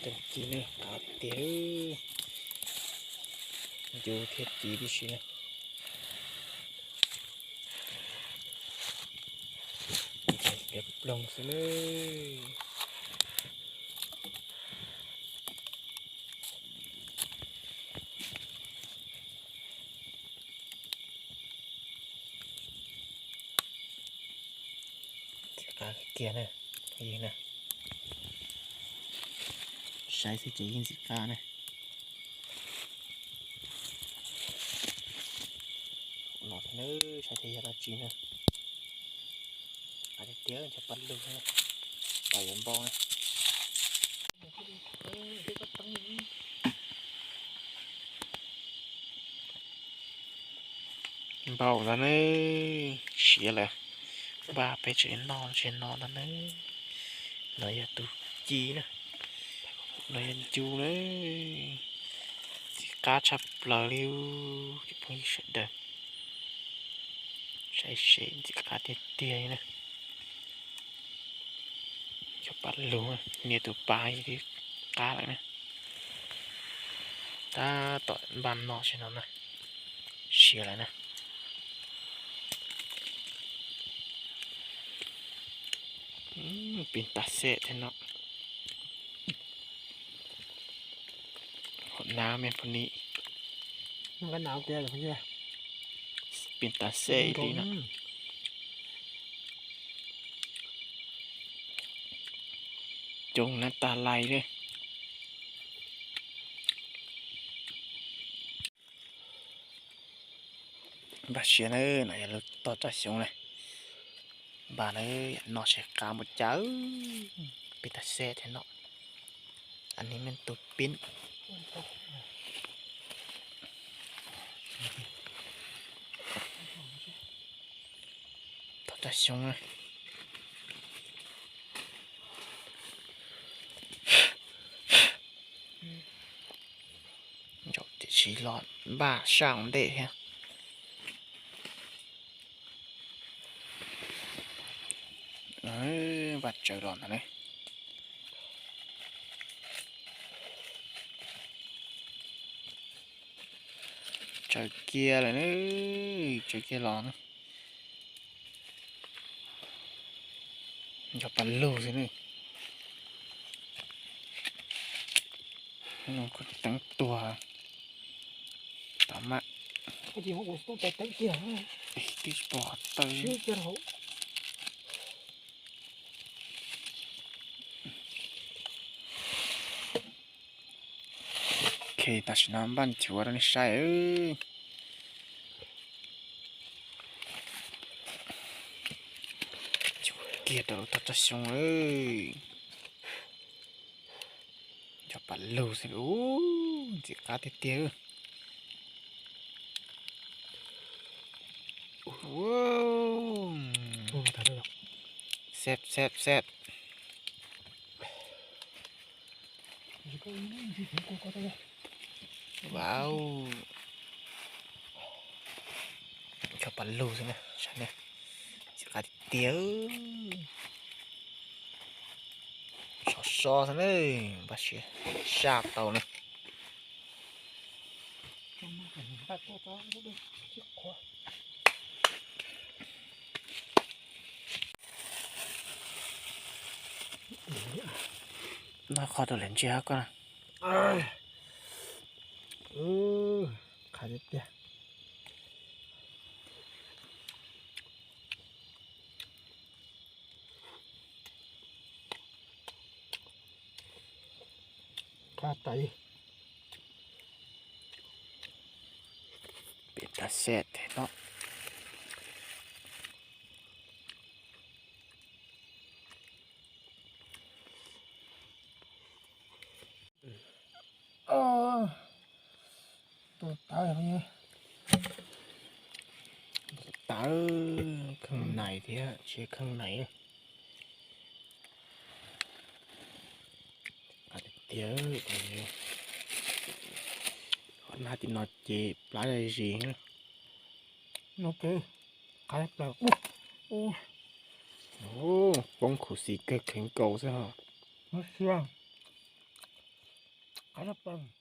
Tsoom ci na, qav tiag, ncu thiab ci tib si na. Ntshe tias ploog xwb na. Ntxim qab kiag na, na. Saib xwb ces yeej ntxim qab na. No thiab na, saib thiab yog dab tsi na. Qab tiag tiag, ntshe paj lug na, paj yuav npau na. Npau ntag na, siav lawm. Npaj peb tseem noj tseem no ntag na. No yog tus ci na, no yog ncu na. Ntxim qab tshaj plaws li, cov phooj ywg sawv daws. Saib seb ntxim qab tiag tiag na. Cov paj lug, nias tus pas yeej qab lawm na. Tab tom npaj no tseem no na, siav lawm na. Pib tas xej thiab no. Hom nab me poj nim. Pib tas xej li no. Coob na, tag lais li. Npaj siav na, no yog lub toj raj xyoob na. Npaj na, yam no tseem qab mus cas. Pib tas xej thiab no. Aneb me tus pib. Toj raj xyoob na. Ncaum tiam sis los npaj saj ua ntej thiab. Npaj tsaws los ntag na. Tsaws kiag lawm na, tsaws kiag los na. Nco pas lug xwb ne. Teeb tuag tom maj. Twb tsis pom qhov tawm. Ok, tam sim no npaj nchuav rau nej saib. Nchuav kiag rau lub toj raj xyoob lawm. Nco pas lug xwb, ntxim qab tiag tiag. Xeb xeb xeb. Wow. Nco pas lug xwb na, saib na. Ntxim qab tiag tiag. Sov so xwb na, npaj siav saj tau na. Noj qhov rau lawm ntsia koj na. Qab tiag tiag. Qab tas. Pem tas xeb thiab no. Tus tawv, tawv kheej nais thiab tsis kheej nais. Qab tiag tiag. Qhov nab tim no ces plab zis. No ces qab plaws. Poob khuv xim kawg kheev nkaus xwb ho. No sia. Pab, pab.